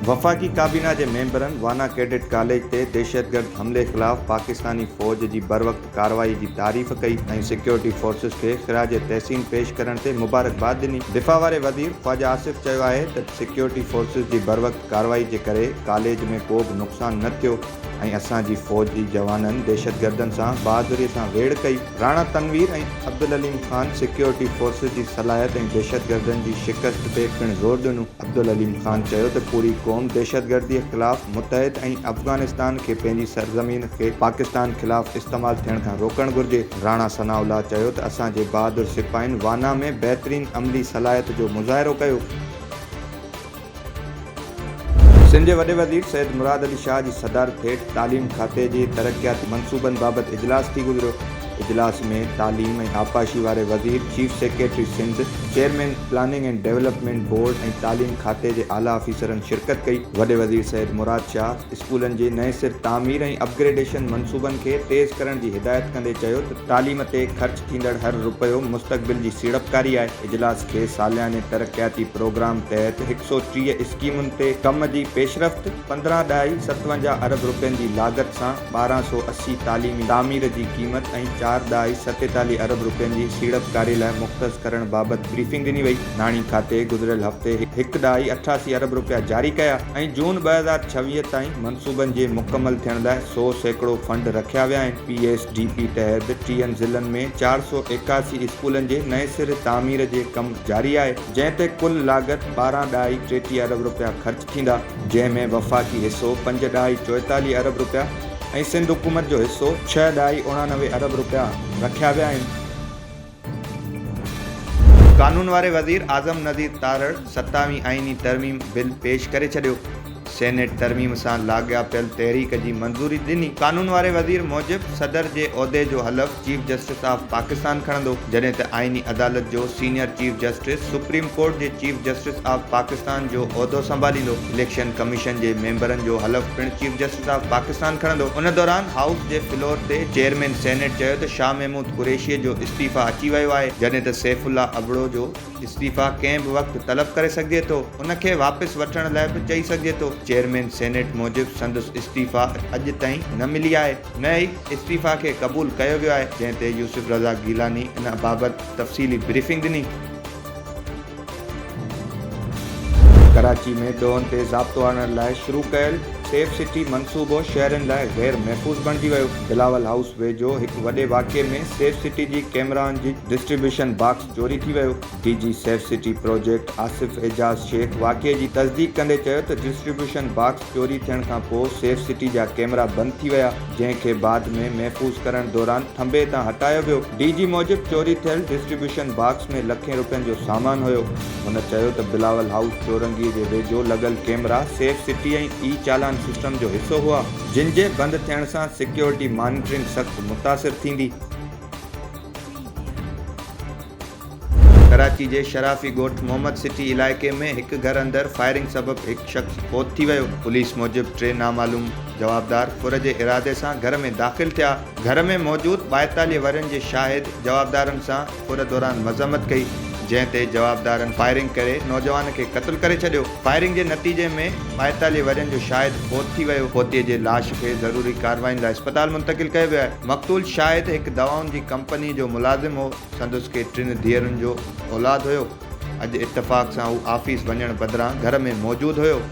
وفاقي ڪابينا جي ميمبرن وانا ڪيڊٽ ڪاليج تي دهشتگرد حملي خلاف پاڪستاني فوج جي بروقت ڪارروائي جي تعريف ڪئي ۽ سيڪيورٽي فورسز کي خراج تحسين پيش ڪرڻ تي مبارڪباد ڏني. دفاع واري وزير خواجه آصف چيو آهي ته سيڪيورٽي فورسز جي بروقت ڪارروائي جي ڪري ڪاليج ۾ ڪو به نقصان نه ٿيو ۽ اسان جي فوجي جوانن دهشتگردن سان بهادري سان ويڙهه ڪئي. راڻا تنوير ۽ عبدالعليم خان سيڪيورٽي فورسز جي صلاحيت ۽ دهشتگردن جي شڪست تي پڻ زور ڏنو. عبدالعليم خان چيو ته پوري قوم دهشتگردي خلاف متحد ۽ افغانستان کي پنهنجي سرزمين کي پاڪستان خلاف استعمال ٿيڻ کان روڪڻ گهرجي. راڻا ثناء الله چيو ته اسان جي بهادر سپاهين وانا ۾ بهترين عملي صلاحيت جو مظاهرو ڪيو. سنڌ جي وڏي وزير سيد مراد علي شاهه جي صدارت هيٺ تعليم کاتي جي ترقياتي منصوبن بابت اجلاس ٿي گذريو. اجلاس ۾ تعليم ۽ آبپاشي واري وزير، chief secretary Sindh, chairman planning and development board ۽ تعليم کاتي جي اعليٰ آفيسرن شرڪت ڪئي. وڏي وزير سيد مراد شاهه اسڪولن جي نئين سر تعمير ۽ اپگريڊيشن منصوبن کي تيز ڪرڻ جي هدايت ڪندي چيو ته تعليم تي خرچ ٿيندڙ هر رپيو مستقبل جي سيڙپڪاري آهي. اجلاس کي سالياني ترقياتي پروگرام تحت هڪ سئو 30 اسڪيمن تي ڪم جي پيش رفت، پندرهن ڏهائي ستونجاهه ارب رپين جي لاڳت سان 1280 تعليمي تعمير جي قيمت ۽ چار ڏهائي 47 ارب رپين جي سيڙپڪاري لاء مختص ڪرڻ بابت بريفنگ ڏني وئي. ناڻي کاتي گذريل هفتي هڪ ڏهائي 88 ارب رپيا جاري ڪيا ۽ جون 2026 تائين منصوبن جي مڪمل ٿيڻ لاء 100% فنڊ رکيا ويا آهن. پي ايس ڊي پي تحت 30 ضلعن ۾ 481 اسڪولن جي نئين سر تعمير جي ڪم جاري آهي، جنهن تي ڪل لاڳت ٻارهن ڏهائي 33 ارب رپيا خرچ ٿيندا. جنهن ۾ وفاقي حصو پنج ڏهائي 44 ارب رپيا ۽ سنڌ حڪومت جو حصو ڇهه ڏهائي 89 ارب رپيا رکيا ويا آهن. قانون واري وزير اعظم نذير تارڙ ستاوين آئيني ترميم بل پيش ڪري ڇڏيو. سينيٽ ترميم سان لاڳاپيل تحريڪ جي منظوري ڏني. قانون واري وزير موجب صدر جي عهدي جو حلف چيف جسٽس آف پاڪستان کڻندو، جڏهن ته آئيني عدالت جو senior chief justice supreme court جي چيف جسٽس آف پاڪستان جو عهدو سنڀاليندو. اليڪشن ڪميشن جي ميمبرن جو حلف پڻ چيف جسٽس آف پاڪستان کڻندو. ان دوران هائوس جي فلور تي چيئرمين سينيٽ چيو ته شاهه محمود قريشي جو استعيفيٰ اچي ويو آهي، جڏهن ته سيف الله ابڙو جو استعيفيٰ ڪنهن به وقت طلب ڪري سگهجي ٿو، ان کي واپس وٺڻ لاء به چئي سگهجي ٿو. چيئرمين سينيٽ موجب سندس استعيفيٰ اڄ تائين نه ملي آهي، نه ئي استعيفيٰ کي قبول ڪيو ويو آهي، جنهن تي يوسف رضا گيلاني ان بابت تفصيلي بريفنگ ڏني. ڪراچي ۾ ڏوهن تي ضابطو آڻڻ لاء شروع ڪيل سيف سٽي منصوبو شهرين لاء غير محفوظ بڻجي ويو. بلاول هائوس ويجهو هڪ وڏي واقعي ۾ سيف سٽي جي ڪئميرائن جي ڊسٽريبيوشن باڪس چوري ٿي ويو. D G safe city project Asif Ejaz Shaikh واقعي جي تصديق ڪندي چيو ته ڊسٽريبيوشن باڪس چوري ٿيڻ کانپوء سيف سٽي جا ڪئميرا بند ٿي ويا، جنهن کي بعد ۾ محفوظ ڪرڻ دوران ٿنڀي تان هٽايو ويو. ڊي جي موجب چوري ٿيل ڊسٽريبيوشن باڪس ۾ لکين رپين جو سامان هيو. هن چيو ته بلاول هائوس چورنگي جي ويجهو لڳل camera safe city ۽ e challan system جو حصو هئا، جن جي بند ٿيڻ سان سيڪيورٽي مانيٽرنگ سخت متاثر ٿيندي. ڪراچي جي شرافي ڳوٺ محمد سٽي علائقي ۾ هڪ گهر اندر فائرنگ سبب هڪ شخص فوت ٿي ويو. پوليس موجب ٽي نامعلوم جوابدار ڦر جي ارادي سان گهر ۾ داخل ٿيا، گهر ۾ موجود 42 ورهين جي شاهد جوابدارن سان ڦر دوران مذمت ڪئي، جنهن تي جوابدارن فائرنگ ڪري نوجوان کي قتل ڪري ڇڏيو. فائرنگ جي نتيجي ۾ 42 ورهين جو شاهد فوت ٿي ويو. فوتي جي لاش کي ضروري ڪارروائين لاء اسپتال منتقل ڪيو ويو آهي. مقتول شاهد هڪ دوائن جي ڪمپني جو ملازم هو. سندس کي ٽن ڌيئرن جو اولاد هيو. اڄ اتفاق سان هو آفيس وڃڻ بدران گهر ۾ موجود هيو.